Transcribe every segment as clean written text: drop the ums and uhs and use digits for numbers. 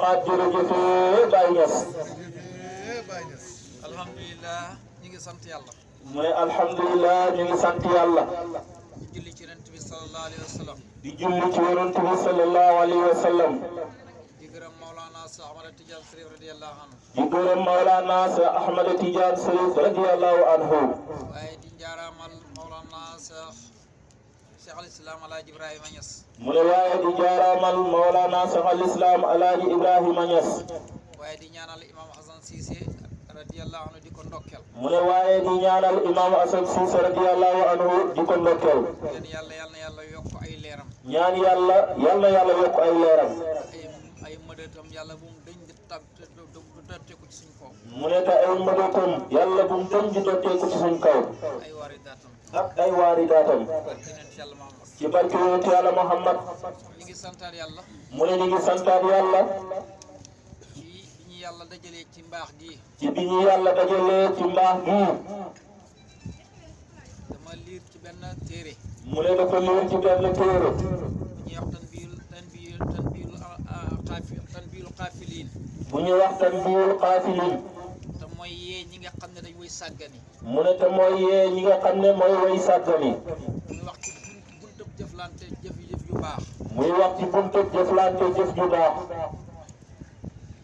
waxaat jërëjëfee Baye Niass. alhamdulilah ñu ngi sant yàlla. mu ne alhamdulilah ñu ngi sant yàlla. di julli ci yonent bi sallallahu alayhi wa sallam. di julli ci yonent bi sallallahu alayhi wa sallam. di gërëm Maulana Cheikh Ahmad Tidiane Chérif radiyallahu anhu. di gërëm Maulana Cheikh Ahmad Tidiane Chérif radiyallahu anhu. waaye di njaaraamal Maulana Cheikh al Islam Alaaji Ibrahima Niass. mu ne waaye di jaaraamal Maulana Cheikh al Islam Alaaji Ibrahima Niass. waaye di ñaanal imam Hassan Cissé radiyallahu anhu di ko ndokkel. mu ne waaye di ñaanal imam Hassan Cissé radiyallahu anhu di ko ndokkel. ñaan yàlla yal na yàlla yokk ay leeram. ñaan yàlla yal na yàlla yokk ay leeram. ay mëdëtam yàlla bu mu dëñ di tab dotteeku ci suñ kaw. mu ne te ay mëdëtam yàlla bu mu dëñ di dotteeku ci suñ kaw. ay wari daatam. ak ay waari daatam. barke yonent yàlla Muhammad. ci barke yonent yàlla Muhammad. ñu ngi santaat yàlla. mu ne ñu ngi santaat yàlla. ci bi ñu yàlla dajalee ci mbaax gi. ci bi ñu yàlla dajalee ci mbaax gi. dama liir ci benn téere. mu ne dafa liir ci benn téere. bu ñuy wax tanbiihul qaafiliin. bu ñuy wax tanbiihul qaafiliin. te mooy yee ñi nga xam ne dañ way sàggani. mu ne te mooy yee ñi nga xam ne mooy way sàggani. muy wax ci buntub jëflante jëf yu baax. muy wax ci buntub jëflante jëf ju baax.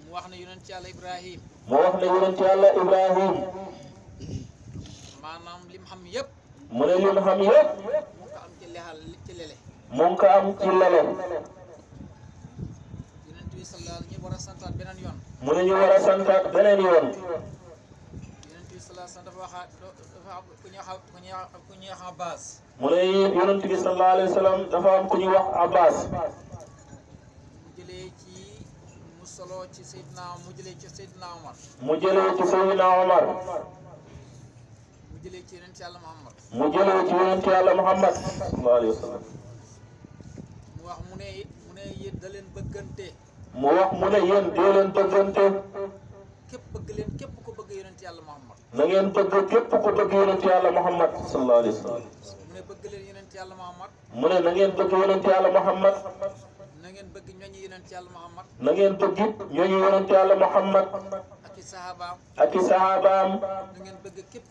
mu wax ne yonent yàlla Ibrahim. mu wax ne yonent yàlla Ibrahim. maanaam lim xam yëpp. mu ne lim xam yëpp. mu ko am ci lexal ci lele. mu ngi ko am ci lele. yonent bi sallallahu ñu war a santaat beneen yoon. mu ne ñu war a santaat beneen yoon. yonent bi sallallahu dafa waxaat dafa am ku ñuy wax Abbas. mu ne yonent bi sallallahu alayhi wa sallam dafa am ku ñuy wax Abbas. mu jëlee ci mu solo ci Seydina mu jëlee ci Seydina Omar. mu jëlee ci Seydina Omar. mu jëlee ci yonent yàlla Muhammad. mu jëlee ci yonent yàlla Muhammad sallallahu alayhi wa sallam. mu wax mu ne yéen da leen bëggante. mu wax mu ne yéen dee leen bëggante. képp ko bëgg yonent yàlla Muhammad. na ngeen bëgg képp ku bëgg yonent yàlla Muhammad sallallahu alayhi wa sallam. mu ne bëgg leen yonent yàlla Muhammad. mu ne na ngeen bëgg yonent yàlla Muhammad. na ngeen bëgg ñooñu yonent yàlla Muhammad. na ngeen bëgg it ñooñu yonent yàlla Muhammad. ak i sahabaam. ak i sahabaam. na ngeen bëgg képp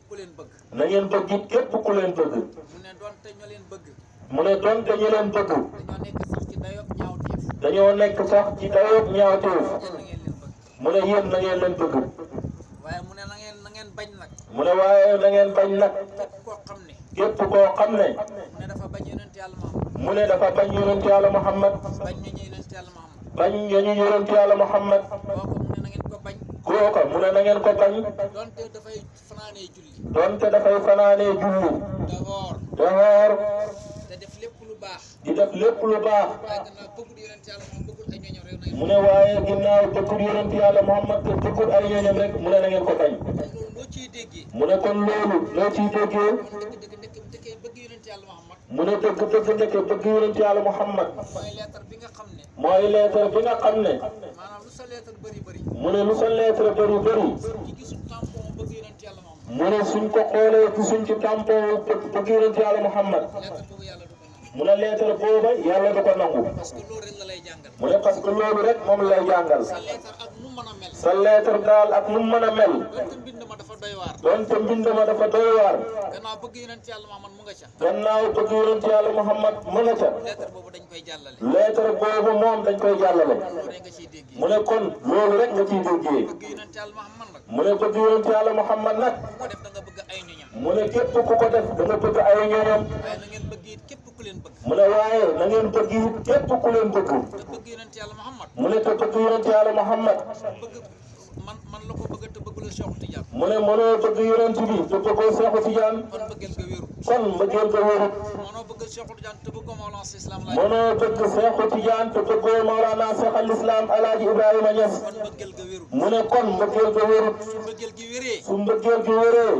ku leen bëgg. na ngeen bëgg it képp ku leen bëgg. mu ne doonte ñoo leen bëgg. mu ne doonte ñu leen bëgg. dañoo nekk sax ci dayoo ñaawteef. dañoo nekk sax ci dayoo ñaawteef. yéen na ngeen leen bëgg. mu ne yéen na ngeen leen bëgg. waaye mu ne na ngeen bañ nag. mu ne waaye na ngeen bañ nag. képp koo xam ne. képp koo xam ne. mu ne dafa bañ yonent yàlla Muhammad. mu ne dafa bañ yonent yàlla Muhammad. bañ ñooñu yonent yàlla Muhammad. bañ ñooñu yonent yàlla Muhammad. kooku mu ne na ngeen ko bañ. kooka mu ne na ngeen ko bañ. doonte dafay fanaanee julli. doonte dafay fanaanee julli. da woor. da woor. te def lépp lu baax. di def lépp lu baax. waaye gannaaw bëggul yonent yàlla Muhammad bëggul ay ñooñam réew na mu ne waaye ginnaaw bëggul yonent yàlla Muhammad te bëggul ay ñooñam rek mu ne na ngeen ko bañ. loolu loo ciy déggee. mu ne kon loolu loo ciy déggee. kon dëkk bëgg yonent yàlla Muhammad. mu ne dëgg ndeke bëgg yonent yàlla Muhammad. mooy leetar bi nga xam ne. mooy leetar bi nga xam ne. maanaam lu sa leetar bëri bëri. mu ne lu sa leetar bëri bëri. ci gisul tampon bëgg yonent yàlla Muhammad. mu ne suñ ko xoolee ci suñ ci tampon bëgg yonent yàlla Muhammad. leetar boobu yàlla du ko nangu. mu ne leetar booba yàlla du ko nangu. parce que loolu rek la lay jàngal. mu ne parce que loolu rek moom lay jàngal. sa leetar ak nu mën a mel. sa leetar daal ak nu mu mën a mel. donte mbind ma dafa doy waar. donte mbind ma dafa doy waar. gannaaw bëgg yonent yàlla Muhammad mu nga ca. gannaaw bëgg yonent yàlla Muhammad mu nga ca. leetar boobu dañ koy jàllale. leetar boobu moom dañ koy jàllale. loolu rek nga ciy déggee. mu ne kon loolu rek nga ciy déggee. bëgg yonent yàlla Muhammad nag. mu ne bëgg yonent yàlla Muhammad nag. ku ko def da nga bëgg ay ñoñam. mu ne képp ku ko def da nga bëgg ay ñoñam. waaye na ngeen bëgg it képp ku leen bëgg. mu ne waaye na ngeen bëgg it képp ku leen bëgg. te bëgg yonent yàlla Muhammad. mu ne te bëgg yonent yàlla Muhammad. bëgg man la ko bëgg te bëggul Cheikh Tidiane. mu ne mënoo bëgg yonent bi te bëggoo Seexu Tijaan. kon bëggeel nga wéeru. kon mbëggeel ga wérut. mënoo bëgg Cheikh Tidiane te bëggoo Mawlana Islam laaj. mënoo bëgg Seexu Tijaan te bëggoo Mawlana Seex al Islam Alaaji Ibrahima Niass. kon bëggeel nga wéeru. mu ne kon mbëggeel ga wérut. su bëggeel gi wéree. su mbëggeel gi wéree.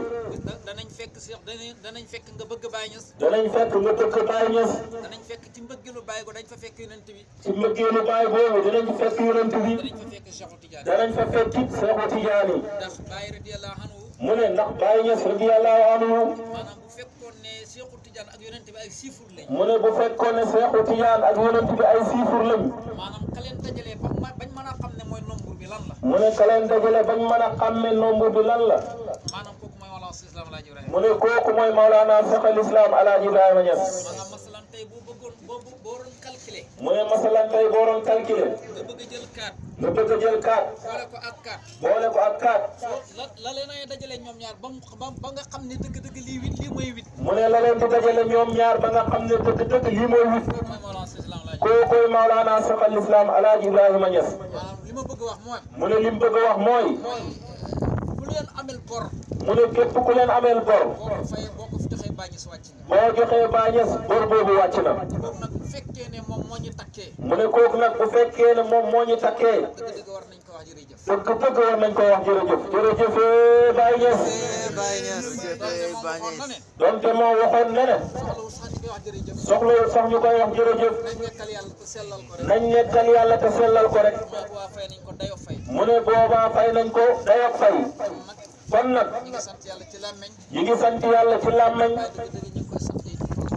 danañ fekk Cheikh danañ fekk nga bëgg Baye Niass. danañ fekk nga bëgg Baye Niass. danañ fekk ci mbëggeelu Baye ko dañ fa fekk yonent bi. ci mbëggeelu Baye boobu danañ fekk yonent bi. danañ fa fekk Cheikh Tidiane. danañ fa fekk it Seexu Tijaan yi. ndax Baye radiyallahu anhu. mu ne ndax Baye Niass radiyallahu anhu. maanaam bu fekkoon ne Cheikh Tidiane ak yonent bi ay siifur lañ. mu ne bu fekkoon ne Seexu Tijaan ak yonent bi ay siifur lañ. maanaam ka leen dajalee bañ mën a mu ne ka leen dajale bañ mën a xàmme nombre bi lan la maanaam kooku mooy wala islam Alaaji Ibrahima mu ne kooku mooy Mawlana Cheikh al Islam Alaaji Ibrahima Niass maanaam masalan tey boo bëggoon boo doon calculer mu ne masalan tey boo doon calculer nga bëgg a jël 4 nga bëgg a jël 4 boole ko ak 4 boole ko ak 4 la leen ay dajale ñoom ñaar ba nga xam ne dëgg-dëgg lii 8 lii mooy 8 mu ne la leen di dajale ñoom ñaar ba nga xam ne dëgg-dëgg lii mooy 8 kooku mooy wala islam Alaaji kookoy Mawlana Cheikh al Islam Alaaji Ibrahima Niass maanaam li ma bëgg wax mooy mu ne li mu bëgg a wax mooy ku leen amel bor mu ne képp ku leen ameel bor boo ko fayee boo ko fi joxee bàññi si wàcc na boo joxee Baay Ñas bor boobu wàcc na boobu nag bu fekkee ne moom moo ñu takkee mu ne kooku nag bu fekkee ne moom moo ñu takkee dëgg-dëgg war nañ ko wax jërëjëf dëgg war nañ ko wax jërëjëf jërëjëf Baay Ñas donte moo waxoon ne ne soxlawul sax ñu koy wax jërëjëf soxlawul sax ñu koy wax jërëjëf nañ nekkal yàlla te sellal ko rek nañ nekkal yàlla te sellal ko rek mooy waa fay nañ ko dayoo fay mu ne boobaa fay nañ ko dayoo fay kon nag ñu ngi sant yàlla ci làmmeñ ñu ngi sant yàlla ci làmmeñ waaye dëgg-dëgg ñu ngi koy sant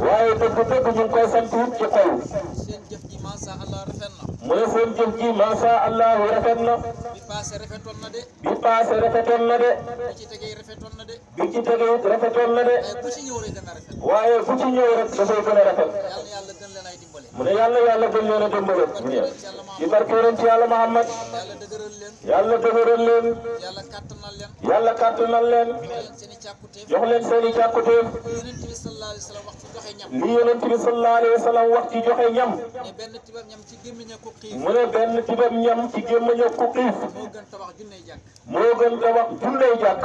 waaye dëgg-dëgg ñu ngi koy sant it ci xol seen jëf ji masha Allah rafet na mu ne seen jëf ji masha Allah rafet na bi passé rafetoon na de bi paase rafetoon na de bi ci tegee rafetoon na de bi ci tege it rafetoon na de waaye bu ci ñëw rek gën a rafet waaye bu ci ñëw rek dafay gën a rafet yàlla yàlla gën leen ay dimbale mu ne yàlla gën leen a dimbale ci barke Yonent Yàlla Muhammad yàlla dëgëral leen yàlla dëgëral leen yàlla kàttanal leen yàlla kàttanal leen leen seen i càkkuteef jox leen seen i càkkutéef Yonent bi sallallahu alayhi wa sallam waxtu joxe ñam li Yonent bi sallallahu alayhi wa sallam wax ci joxe ñam ne benn tibam ñam ci gémmiñ ko xiif mu ne benn tibam ñam ci gémmañ ku xiif moo gën tabax junney jàkk moo gën tabax junney jàkk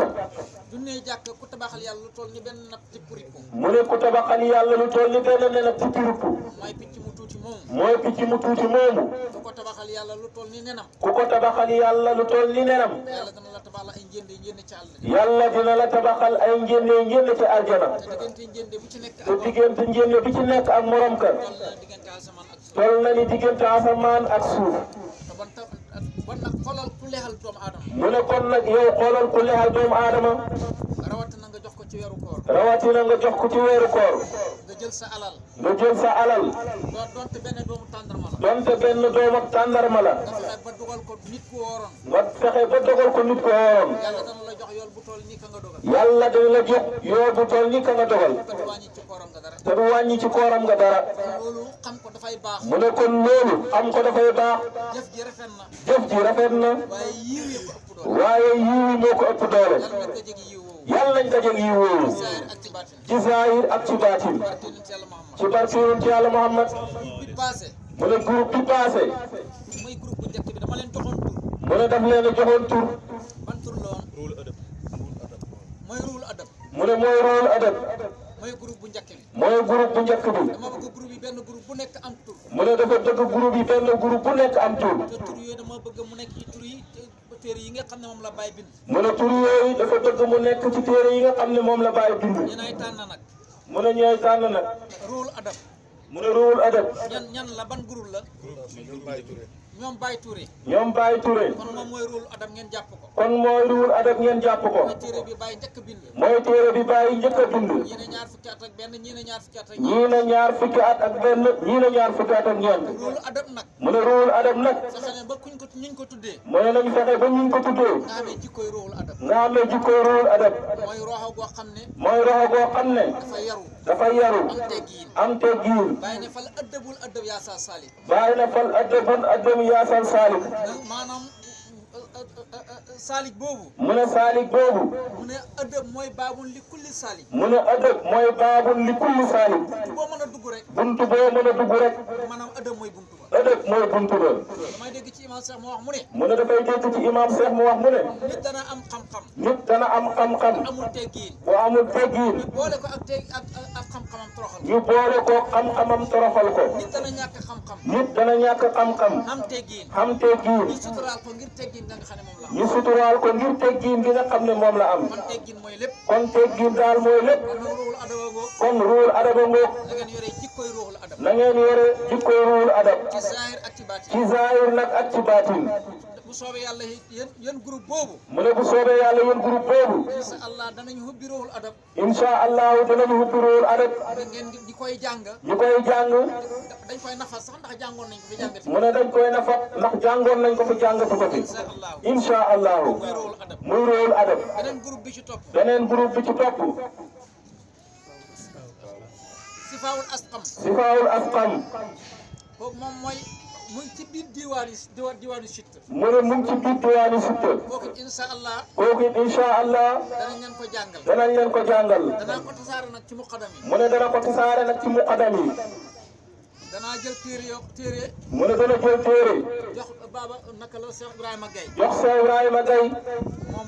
junney jàkk ku tabaxal yàlla lu toll ni benn napp ci puriku mu ne ku tabaxal yàlla lu toll ni benn ne na ci piriku mooy picc mu tuuti moomu mooy picc mu tuuti moomu ku ko tabaxal yàlla lu toll ni nenam ku ko tabaxal yàlla lu toll ni nenam yàlla dana la tabaxal ay njënd ci àll bi yàlla dina la tabaxal ay njënde ci aljana te diggante njënd bu ci nekk te diggante njënde bi ci nekk ak morom ka toll na diggante asamaan ak suuf toll na ni diggante asamaan ak suuf te bon nag xoolal ku leexal doomu aadama mu ne kon nag yow xoolal ku lexal doomu aadama rawatina nga jox ko ci weeru koor rawatina nga jox ko ci weeru koor nga jël sa alal nga jël sa alal donte benn doomu tàndarma la donte benn doom ak tàndarma la nga fexe ba dugal ko nit ku wooroon nga fexe ba dogal ko nit ko wooroon yàlla dana la jox yool bu toll nii ka nga dogal yàlla dina la jox yoo bu toll ni ka nga dogal te du wàññi ci kooram nga dara te du wàññi ci kooram nga dara loolu xam ko dafay baax mu ne kon loolu am ko dafay baax jëf ji rafet na jëf ji rafet na waaye yiw yi ko ëpp doole waaye yiw yi moo ko ëpp doole yàlla nañ ko jegi yiw woowu yàlla nañ dajeeg yiw woowu saayir ak ci baatin ci zaahir ak ci baatin barke nit yàlla Muhammad ci barke Yonent Yàlla Muhammad bi passé mu ne groupe bi passé muy groupe bu njëkk bi dama leen joxoon tur mu ne daf leen a joxoon tur ban tur la woon mooy ruul adab mu ne mooy ruul adab mooy groupe bu njëkk bi mooy groupe bu njëkk bi dama bëgg groupe yi benn groupe bu nekk am tur mu ne dafa dëgg groupe yi benn groupe bu nekk am tur te tur yooyu dama bëgg mu nekk ci tur yi téere yi nga xam ne moom la bàyyi bind mu ne tur yooyu dafa dëgg mu nekk ci téere yi nga xam ne moom la bàyyi bind yéenay tànn nag mu ne ñooy tànn nag ruul adab mu ne ruul adab ñan la ban groupe la ñoom Baye Touré ñoom Baye Touré kon moom mooy ruul adab ngeen jàpp ko kon mooy ruul adab ngeen jàpp ko mooy téere bi Baye njëkk bind mooy téere bi bàyyi njëkk a bind ñii ne ñaar fukki at ak benn ñii ne ñaar fukki at ak ñii ne ñaar fukki at ak benn ñii ne ñaar fukki at ak ñeent ruul adab nag mu ne ruul adab nag fexe ne ba kuñ ko ñuñ ko tuddee mu ne nañ fexe ba ñu ko tuddee nga amee jikkoy ruul adab nga amee jikkoy ruul adab mooy roxo goo xam ne mooy roxo goo xam ne dafa yaru dafa yaru am teggiin am teggiin bàyyi ne fal addabul addab yaa sa sali bàyyi na fal adabun adam yaasal saalik maanaam saalik boobu mu ne saalik boobu mu ne addab mooy baabun li kulli saalik mu ne adab mooy baabun li kulli saalik boo mën a dugg rek buntu boo mën a dugg rek maanaam addab mooy buntu ba adab mooy buntu ba damay dégg ci imam Cheikh mu wax mu ne mu ne dafay dégg ci imam Cheikh mu wax mu ne nit dana am xam-xam nit dana am xam-xam amul teggiin bu amul teggiin ñu boole ko ak teg ak xam-xamam toroxal ko ñu boole ko xam-xamam toroxal ko nit dana ñàkk xam-xam nit dana ñàkk xam-xam am teggiin xam teggiin ñu suturaal ko ngir teggiin nga xam ne moom la am ñu suturaal ko ngir teggiin gi nga xam ne moom la am kon teggiin mooy lépp kon teggiin daal mooy lépp kon nag ruuxul adaba ngoo kon ruul adaba ngoog na ngeen yore jikkoy ruuxul adab na ngeen yore jikkoy ruul adab ci zahir ak ci baatin ci zaahir nag ak ci baatin bu soobee yàlla yéen groupe boobu mu ne bu soobee yàlla yéen groupe boobu insha allah danañu hubbi Ruhul Adab insha allahu dinañu hubbi Ruhul Adab ngeen di koy jàng ñu koy jàng dañ koy nafas sax ndax jàngoon nañ ko fi jàngati mu ne dañ koy nafa ndax jàngoon nañ ko fi jàngatu ko fi insha allah insha allahu muy Ruhul Adab muy Ruhul Adab beneen groupe bi ci topp beneen groupe bi ci topp Sifaawul Asqam Sifaawul Asqam kooku moom mooy mu ngi ci biir diwaanu Sitta mu ne mu ngi ci biir diwaanu Sitta kooku insha allah kooku it insha allah danañ leen ko jàngal danañ leen ko jàngal danaa ko tasaare nag ci muqaddam yi mu ne dana ko tasaare nag ci muqaddam yi danaa jël téere mu ne dana jël téere jox baaba naka la Cheikh Ibrahima Gaye jox Cheikh Ibrahima Gaye moom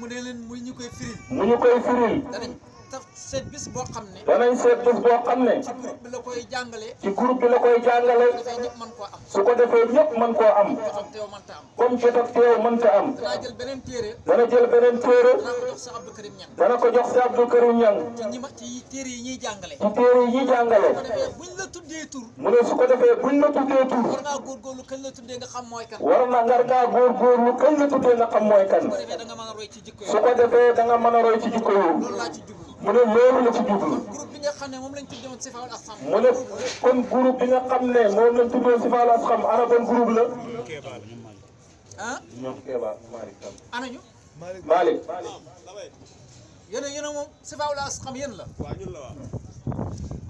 mu ne leen muy ñu koy firil mu ñu koy firil danañ tax seet bis boo xam ne danañ seet bés boo xam ne ci groupe bi la koy jàngale ci groupe bi la koy jàngale dafay ñëpp mën koo am su ko defee ñëpp mën koo am jotam teew mënta am comme jot ak teew mënta am danaa jël beneen téere dana jël beneen téere danaa ko jox sa Abdou Karim Ñang dana ko jox si Abdou Karim Ñang ci téere yi ñuy jàngale ci téere yi ñuy jàngale ko defee buñ la tuddee tur mu ne su ko defee buñ la tuddee tur war ngaa góorgóorlu kañ la tuddee nga xam mooy kan war na ngar ngaa góorgóorlu kañ la tuddee nga xam mooy kan su ko defee da nga mën a roy ci jikko su ko defee da nga mën a roy ci jikko yooyu loolu laa ci jublu mu ne loolu la ci jublu groupe bi nga xam ne moom lañ tuddee woon Sifaawul Asqam mu ne kon groupe bi nga xam ne moom lañ tuddee Sifaawul Asqam ana ban groupe la ah ñoom Kéba Malick anañu Malick yéen moom Sifaawul Asqam yéen la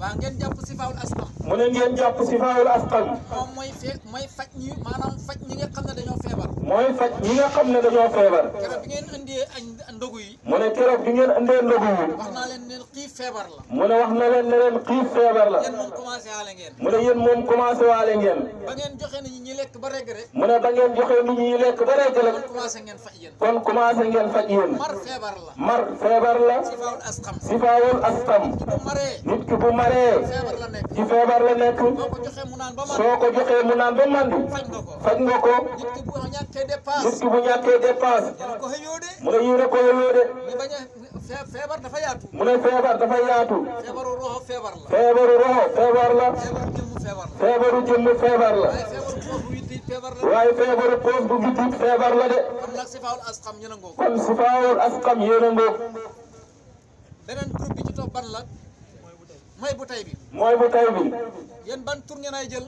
waa ngeen jàpp Sifaawul Asqam mu ne ngeen jàpp Sifaawul Asqam moom mooy faj ñi maanaam faj ñi nga xam ne dañoo feebar mooy faj ñi nga xam ne dañoo feebar keroog bi ngeen indee añ ndogu yi mu ne keroog bi ngeen indee ndogu yi wax naa leen ne xiif feebar la mu ne wax na leen ne leen xiif feebar la yéen moom commencé waale ngeen mu ne yéen moom commencé waale ngeen ba ngeen joxe nit ñi lekk ba regg rek mu ne ba ngeen joxee nit ñi lekk ba rek la kon commencé ngeen faj yéen kon commencé ngeen faj yéen mar feebar la mar feebar la Sifaawul Asqam Sifaawul Asqam bu maree nit ki bu maree feebar la nekk ci feebar la nekk boo ko joxee mu naan ba mar soo ko joxee mu naan ba mandi faj nga ko faj nga ko nit ki bu ñàkkee nit dépasse ki bu ñàkkee dépense yéen ko xëyoo de mu ne yéene ko yooyu de ñu bañ a feebar dafa yaatu mu ne feebar dafa yaatu feebaru roxo feebar la feebaru roxo feebar la feebaru jëmm feebar la feebaru jëmm feebar la waaye feebaru poos bu witti feebar la waaye feebaru poos bu witti feebar la de kon nag Sifaawul Asqam ñu nangoo ko kon Sifaawul Asqam yéene ngoog beneen groupe bi ci topp ban la mooy bu tay bi mooy bu tay bi yéen ban tur ngeen ay jël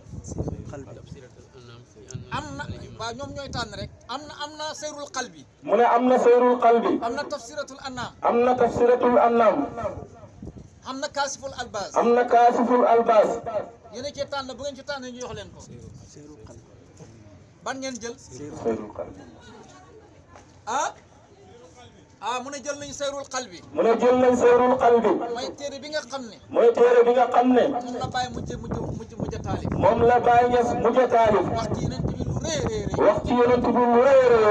am na waaw ñoom ñooy tànn rek am na seyrul qalbi mu ne am na seyrul qalbi am na tafsiratul anam am na tafsiratul annam am na kaasiful albas am na kaasiful albas yéen a cee tànn bu ngeen ci tànn ñu jox leen ko ban ngeen jël seyrul qalbi mu ne jël nañu seyrul qalbi mu ne jël nañ seyrul qalbi mooy téere bi nga xam ne mooy téere bi nga xam ne moom la bàyyi mujj taalif moom la Baye Niass mujj taalif wax ci yeneen bi lu rëy wax ci yonent bi lu rëy rëy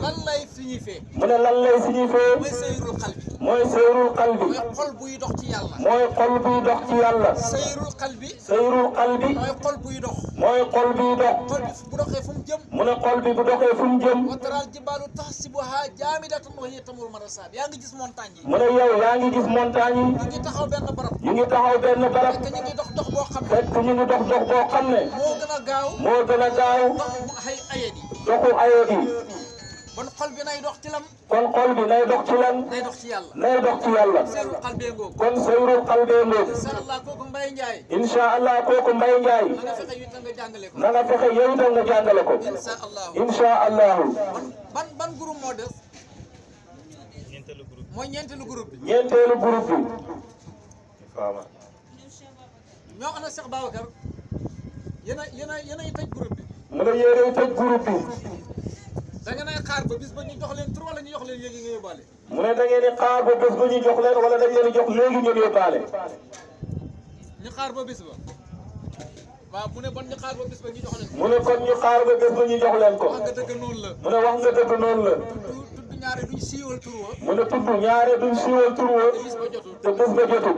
lan lay signifié mu ne lan lay signifié mooy seyrul qalbi mooy seyrul qalbi mooy xol buy dox ci yàlla mooy xol buy dox ci yàlla seyrul qalbi seyrul qalbi mooy xol buy dox mooy xol buy dox xol bi bu doxee fu mu jëm mu ne xol bi bu doxee fu mu jëm wa taral jibaalu tahsibuha jaamidatan wa hiya tamurru marra sahaab yaa ngi gis montagne yi mu ne yow yaa ngi gis montagne yi ñu ngi taxaw benn barab ñu ngi taxaw benn barab fekk ñu ngi dox boo xam ne fekk ñu ngi dox boo xam ne moo gën a gaaw moo gën a gaaw dox mu ayet yi doxu ayoo yi bon xol bi nay dox ci lam kon xol bi nay dox ci lan nay dox ci yàlla nay dox ci yàlla seyrul qalbee ngoogu kon seyrul qalbee ngoog insha allah kooku Mbaye Ndiaye insha allah kooku Mbaye Ndiaye na nga fexe yu ta nga jàngale ko na nga fexe yow itam nga jàngale ko insha allah insha allahu ban groupe moo des mooy ñeenteelu groupe bi ñeenteelu groupe bi ñoo ana Cheikh Babacar yéen a tëj groupe bi mu ne yéenay tëj groupe bi da ngeen ay xaar ba bis ba ñu jox leen tur wala ñu jox leen yéegi nga yóbbaale mu ne da ngeen di xaar ba bés ba ñu jox leen wala dañ leen di jox léegi ngeen yóbbaale ñu xaar ba bis ba waaw mu ne bon ñu xaar ba bis ba ñu jox leen mu ne kon ñu xaar ba bés ba ñu jox leen ko wax nga dëgg noonu la mu ne wax nga dëgg noonu la tudd ñaare duñ siiwal tur wa mu ne tudd ñaare duñ siiwal tur wa bis ba jotul te bés ba jotul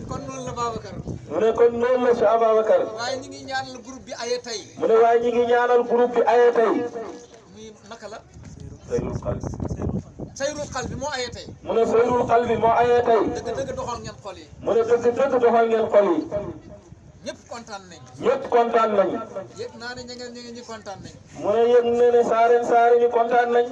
kon noonu la Babacar mu ne kon noonu la si Ababacar waaye ñu ngi ñaanal groupe bi aye tey mu ne waaye ñi ngi ñaanal groupe bi aye tey muy naka la sayrul qalbi moo aye tey mu ne sayrul qalbi moo ayee tey dëgg doxal ngeen xol yi mu ne dëgg doxal ngeen xol yi ñëpp kontaan nañ ñëpp kontaan nañ yëg naa ne ñi kontaan nañ mu ne yëg ne ne saare ñu kontaan nañ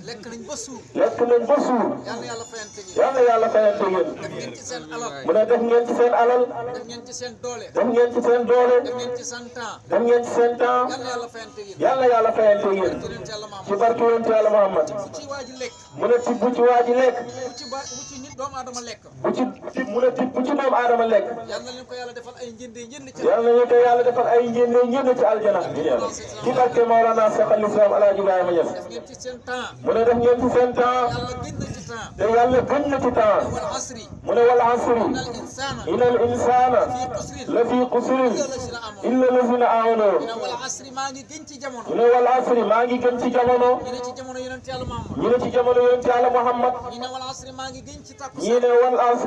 lekk nañ ba suur lekk nañ ba suur yal na yàlla fayante gi yal na yàlla fayante ngeen def ngeen ci seen alal mu ne def ngeen ci seen alal def ngeen ci seen doole def ngeen ci seen doole def ngeen ci seen temps def ngeen ci seen temps yal na yàlla fayante gi yal na yàlla fayante ngeen ci barke yonent Yàlla Muhammad bu ci waa ji lekk mu ne tibb ci waa ji lekk bu ci nit doomu aadama lekk bu ci mu ne tibb ci doomu aadama lekk yal na leen ko yàlla defal ay njëndee njënd ci yal nañu ko yàlla defal ay njënd ci aljana ci barke Mawlana Cheikh al Islam Alaaji Ibrahima Niass def ngeen ci seen temps mu ne def ngeen ci seen temps yàlla gën na ci temps te yàlla gën na ci temps wal asri mu ne wal asri innal insana innal insana fii qusrin la fi qusrin illa lazina amanu illa lazina amanu ñu ne wal asri maa ngi gën ci jamono mu ne wal asri maa ngi gën ci jamono ñu ne ci jamono yonent yàlla Muhammad ñu ne ci jamono yonent Yàlla Muhammad ñu ne wal asri maa ngi gën ci ñii takkusaan ne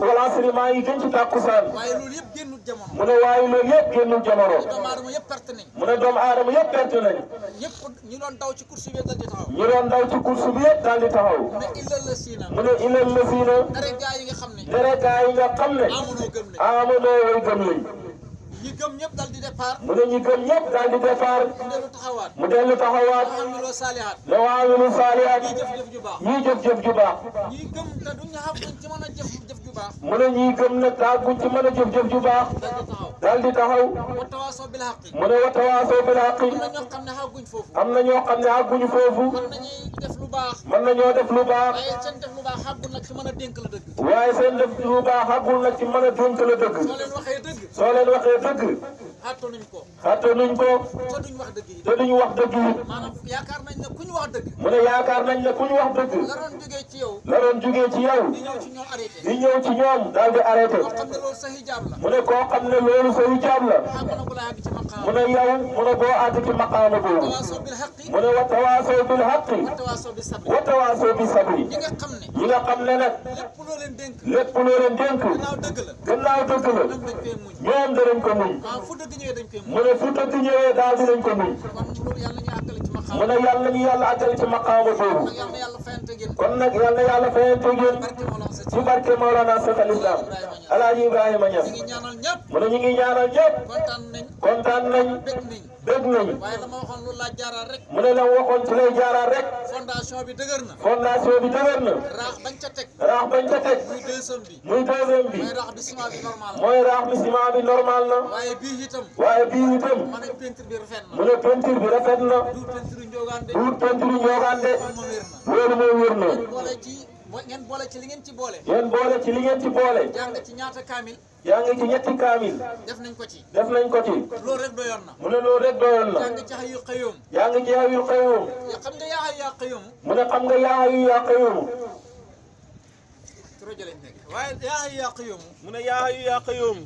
wal asri maa ngi gën ci tàkkusaan waaye loolu yëpp génnul jamono mu ne waaye loolu yëpp génnul jamono doomu aadama yëpp perte nañ mu ne doomu aadama yëpp perte nañ ñëpp ñu doon daw ci course bi dal di taxaw ñu doon daw ci course bi yëpp daal di taxaw mu ne illa la siina mu ne ilal la siina dara gaa yi nga xam ne dere gaa yi nga xam ne amunoo gëm ne amonoo way gëm lañ ñi gëm ñëpp dal di départ mu ne ñu gëm ñëpp daal di départ mu dellu taxawaat mu dellu taxawaat alhamdulilah saalihaat ne waamilu saalihaat ñii jëf-jëf ju baax ñii jëf-jëf ju baax ñii gëm te duñ xam duñ ci mën a jëf ju baax mu ne ñii gëm nag daaguñ ci mën a jëf-jëf ju baax dal di taxaw daal di taxaw wa tawaasoo bil haqqi mu ne wa tawaasoo bil haqqi am na ñoo xam ne xàgguñ foofu am na ñoo xam ne àgguñu foofu mën nañuy def lu baax mën nañoo def lu baax waaye seen def lu baax xàggul nag ci mën a dénk la dëgg waaye seen def lu baax àggul nag ci mën a dénk la dëgg soo leen waxee dëgg soo leen waxee dëgg xàttanuñ ko xatte nuñ ko te duñ wax dëgg yi te duñu wax dëgg yi maanaam yaakaar nañ ne ku ñu wax dëgg mu ne yaakaar nañ ne ku ñu wax dëgg la doon jógee ci yow la doon jugee ci yow di ñëw ci ñoom arrêté di ñëw ci ñoom daal di arrêté koo xam ne loolu sa hijaab la mu ne koo xam ne loolu sa hijaab la xàgg na bu la àgg ci maqaam mu ne yow mu ne boo àgg ci maqaama boobu tawaasoo bil haqqi mu ne wa tawaasoo bil haqqi wa tawaasoo bis sabri wa tawaasoo bis sabri ñi nga xam ne ñi nga xam ne nag lépp loo leen dénk lépp loo leen dénk gannaaw dëgg la gannaaw dëgg la ñoom dañ koy muñ ñoom danañ ko muñ maanaam fu dëgg ñëwee dañ koy muñ mu ne fu dëgg ñëwee daal dinañ ko muñ kon loolu yàlla ñu àggale ci maqaam mu ne yàlla nañu yàlla àggal ci maqaama boobu nag yàlla yàlla fayante ngeen kon nag yàlla na yàlla fayante ngeen barke Mawlana sa ci barke Mawlana Cheikh al Islam Alaaji Ibrahima Niass ñu ngi ñaanal ñëpp mu ne ñu ngi ñaanal ñëpp kontaan nañ kontaan nañ bég nañ dégg nañ waaye la ma waxoon loolu laa jaaraat rek mu ne la waxoon ci lay jaaraat rek fondation bi dëgër na fondation bi dëgër na raax bañ ca teg raax bañ ca teg muy deuxième bi muy deuxième bi mooy raax bi ciment bi normal la mooy raax bi ciment bi normal na waaye bii itam waaye bii itam ma ne peinture bi rafet na mu ne peinture bi rafet na du peinture njóogaan de duut peinture njoogaan de moom ma wér na loolu mooy wér na boole ci ngeen boole ci li ngeen ci boole yéen boole ci li ngeen ci boole jàng ci ñaata kaamil yaa ngi ci ñetti kaamil def nañ ko ci def nañ ko ci loolu rek doyoon na mu ne loolu rek doyoon na jàng ci xayu xëyoom yaa ngi ci Hayyul Qayyum xam nga yaa xayu yaa xëyoom mu ne xam nga yaa Hayyu yaa Qayyum ci rajo lañ nekk waaye yaa xayu yaa xëyoom mu ne yaa Hayyu yaa Qayyum